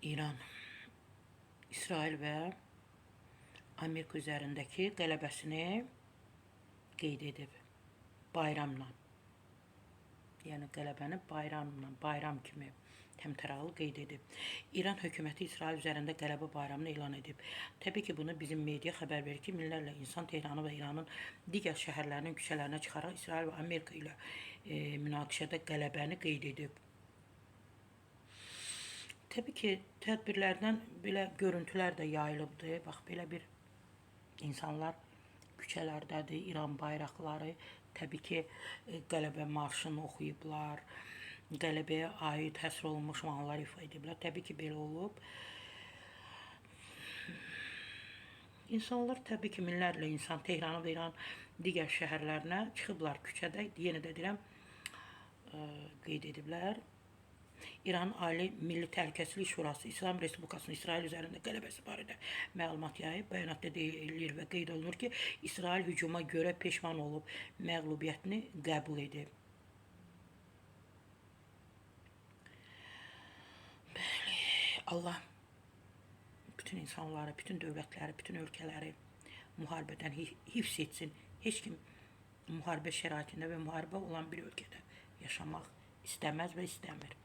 İran İsrail və Amerika üzərindəki qələbəsini qeyd edib bayramla. Yəni qələbəni bayramla, bayram kimi təmtəraqlı qeyd edib. İran hökuməti İsrail üzərində qələbə bayramını elan edib. Təbii ki, bunu bizim media xəbər verir ki, minlərlə insan Tehranı və İranın digər şəhərlərinin küçələrinə çıxaraq İsrail və Amerika ilə münaqişədə qələbəni qeyd edib. Təbii ki, tədbirlərdən belə görüntülər də yayılıbdır. Bax, belə bir insanlar küçələrdədir, İran bayraqları, təbii ki, qələbə marşını oxuyublar, qələbəyə aid həsr olunmuş mahnılar ifa ediblər. Təbii ki, belə olub. İnsanlar təbii ki, minlərlə insan Tehranı və İran digər şəhərlərinə çıxıblar küçədə, yenə də deyirəm, qeyd ediblər. İran Ali Milli Təhlükəsizlik Şurası İslam Respublikasının İsrail üzərində qələbəsi barədə məlumat yayıb. Bəyanatda deyilir və qeyd olunur ki, İsrail hücuma görə peşman olub, məğlubiyyətini qəbul edib. Bəli, Allah bütün insanları, bütün dövlətləri, bütün ölkələri müharibədən hifz etsin. Heç kim müharibə şəraitində və müharibə olan bir ölkədə yaşamaq istəməz və istəmir.